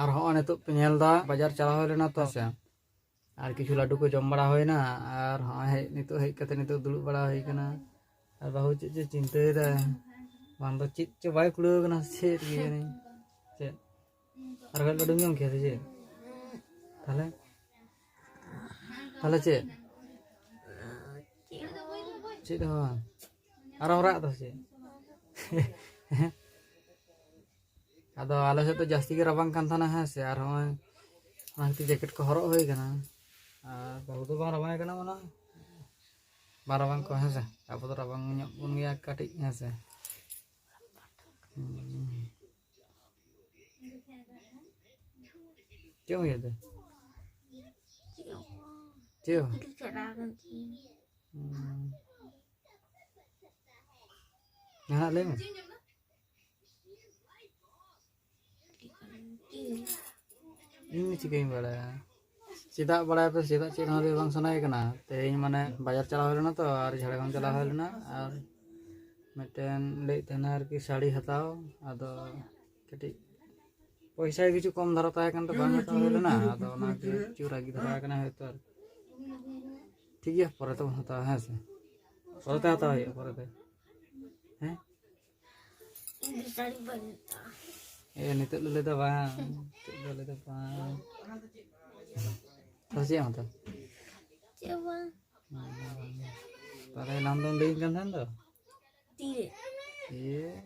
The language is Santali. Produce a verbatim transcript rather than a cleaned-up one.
ᱟᱨ ᱦᱚᱸᱜᱼᱚᱭ ᱱᱤᱛᱚᱜ ᱯᱮ ᱧᱮᱞ ᱮᱫᱟ, ᱵᱟᱡᱟᱨ ᱪᱟᱞᱟᱣ ᱦᱩᱭ ᱞᱮᱱᱟ ᱛᱚ, ᱦᱮᱸ ᱥᱮ? ᱟᱨ ᱠᱤᱪᱷᱩ ᱞᱟᱹᱰᱩ ᱠᱚ ᱡᱚᱢ ᱵᱟᱲᱟ ᱦᱩᱭᱱᱟ, ᱟᱨ ᱦᱚᱸᱜᱼᱚᱭ ᱦᱮᱡ, ᱱᱤᱛᱚᱜ ᱦᱮᱡ ᱠᱟᱛᱮ ᱱᱤᱛᱚᱜ ᱫᱩᱲᱩᱵ ᱵᱟᱲᱟ ᱦᱩᱭ ᱠᱟᱱᱟ᱾ ᱟᱨ ᱵᱟᱹᱦᱩ ᱪᱮᱫ ᱪᱚ ᱪᱤᱱᱛᱟᱹᱭᱮᱫᱟᱭ, ᱵᱟᱝ ᱫᱚ ᱪᱮᱫ ᱪᱚ ᱵᱟᱭ ᱠᱩᱲᱟᱹᱣ ᱠᱟᱱᱟ ᱥᱮ ᱪᱮᱫ ᱠᱤ ᱡᱟᱹᱱᱤ᱾ ᱪᱮᱫ? ᱟᱨ ᱠᱟᱹᱡ ᱞᱟᱹᱰᱩᱢ ᱡᱚᱢ ᱠᱮᱭᱟ ᱥᱮ ᱪᱮᱫ? ᱛᱟᱦᱞᱮ, ᱛᱟᱦᱞᱮ ᱪᱮᱫ? ᱪᱮᱫ ᱦᱚᱸ ᱵᱟᱝ᱾ ᱟᱨᱚᱢ ᱨᱟᱜ ᱫᱟ ᱥᱮ ᱪᱮᱫ? ᱟᱫᱚ ᱟᱞᱮ ᱥᱮᱫ ᱫᱚ ᱡᱟᱹᱥᱛᱤ ᱜᱮ ᱨᱟᱵᱟᱝ ᱠᱟᱱ ᱛᱟᱦᱮᱱᱟ, ᱦᱮᱸ ᱥᱮ? ᱟᱨ ᱦᱚᱸᱜᱼᱚᱭ ᱚᱱᱟ ᱠᱷᱟᱹᱛᱤᱨ ᱡᱮᱠᱮᱴ ᱠᱚ ᱦᱚᱨᱚᱜ ᱦᱩᱭ ᱠᱟᱱᱟ᱾ ᱟᱨ ᱵᱟᱹᱦᱩ ᱫᱚ ᱵᱟᱝ ᱨᱟᱵᱟᱝ ᱠᱟᱱᱟ, ᱢᱟᱱᱮ ᱵᱟᱝ ᱨᱟᱵᱟᱝ ᱠᱚ, ᱦᱮᱸ ᱥᱮ? ᱟᱵᱚ ᱫᱚ ᱨᱟᱵᱟᱝ ᱧᱚᱜ ᱵᱚᱱ ᱜᱮᱭᱟ ᱠᱟᱹᱴᱤᱡ, ᱦᱮᱸ ᱥᱮ? ᱦᱩᱸ᱾ ᱪᱮᱫ ᱮᱢ ᱩᱭᱦᱟᱹᱨ ᱫᱟ? ᱪᱮᱫ ᱦᱚᱸ? ᱦᱩᱸ᱾ ᱡᱟᱦᱟᱱᱟᱜ ᱞᱟᱹᱭ ᱢᱮ᱾ ᱤᱧ ᱫᱚ ᱪᱤᱠᱟᱹᱧ ᱵᱟᱲᱟᱭᱟ? ᱪᱮᱫᱟᱜ ᱵᱟᱲᱟᱭ ᱯᱮ, ᱪᱮᱫᱟᱜ ᱪᱮᱫ ᱦᱚᱸ ᱞᱟᱹᱭ ᱵᱟᱝ ᱥᱟᱱᱟᱭᱮ ᱠᱟᱱᱟ? ᱛᱮᱦᱮᱧ ᱢᱟᱱᱮ ᱵᱟᱡᱟᱨ ᱪᱟᱞᱟᱣ ᱦᱩᱭ ᱞᱮᱱᱟ ᱛᱚ, ᱟᱨ ᱡᱷᱟᱲᱜᱨᱟᱢ ᱪᱟᱞᱟᱣ ᱦᱩᱭ ᱞᱮᱱᱟ, ᱟᱨ ᱢᱤᱫᱴᱮᱱ ᱞᱟᱹᱭᱮᱫ ᱛᱟᱦᱮᱱᱟ ᱟᱨᱠᱤ ᱥᱟᱹᱲᱤ ᱦᱟᱛᱟᱣ, ᱟᱫᱚ ᱠᱟᱹᱴᱤᱡ ᱯᱚᱭᱥᱟ ᱜᱮ ᱠᱤᱪᱷᱩ ᱠᱚᱢ ᱫᱷᱟᱨᱟ ᱛᱟᱦᱮᱸ ᱠᱟᱱ ᱛᱮ ᱵᱟᱝ ᱦᱟᱛᱟᱣ ᱦᱩᱭ ᱞᱮᱱᱟ, ᱟᱫᱚ ᱚᱱᱟ ᱜᱮ ᱠᱤᱪᱷᱩ ᱨᱟᱹᱜᱤ ᱫᱷᱟᱨᱟ ᱠᱟᱱᱟ ᱦᱚᱭᱛᱚ ᱟᱨᱠᱤ᱾ ᱴᱷᱤᱠ ᱜᱮᱭᱟ, ᱯᱚᱨᱮ ᱛᱮᱵᱚᱱ ᱦᱟᱛᱟᱣᱟ, ᱦᱮᱸ ᱥᱮ? ᱯᱚᱨᱮᱛᱮ ᱦᱟᱛᱟᱣ ᱦᱩᱭᱩᱜᱼᱟ, ᱯᱚᱨᱮᱛᱮ᱾ ᱦᱮᱸ? ᱤᱧ ᱫᱚ ᱥᱟᱹᱲᱤ ᱵᱟᱹᱧ ᱦᱟᱛᱟᱣᱟ᱾ ᱮ, ᱱᱤᱛᱚᱜ ᱞᱮ ᱞᱟᱹᱭ ᱫᱟ ᱵᱟᱝ, ᱱᱤᱛᱚᱜ ᱫᱚ ᱞᱟᱹᱭ ᱫᱟ ᱵᱟᱝ᱾ ᱛᱟᱦᱞᱮ ᱪᱮᱫ ᱮᱢ ᱦᱟᱛᱟᱣᱟ? ᱪᱮᱫ ᱦᱚᱸ ᱵᱟᱝ᱾ ᱛᱟᱦᱞᱮ ᱮᱱᱟᱝ ᱫᱚᱢ ᱞᱟᱹᱭᱟᱹᱧ ᱠᱟᱱ ᱛᱟᱦᱮᱱ ᱫᱚ᱾ ᱛᱤᱨᱮ? ᱤᱭᱟᱹ,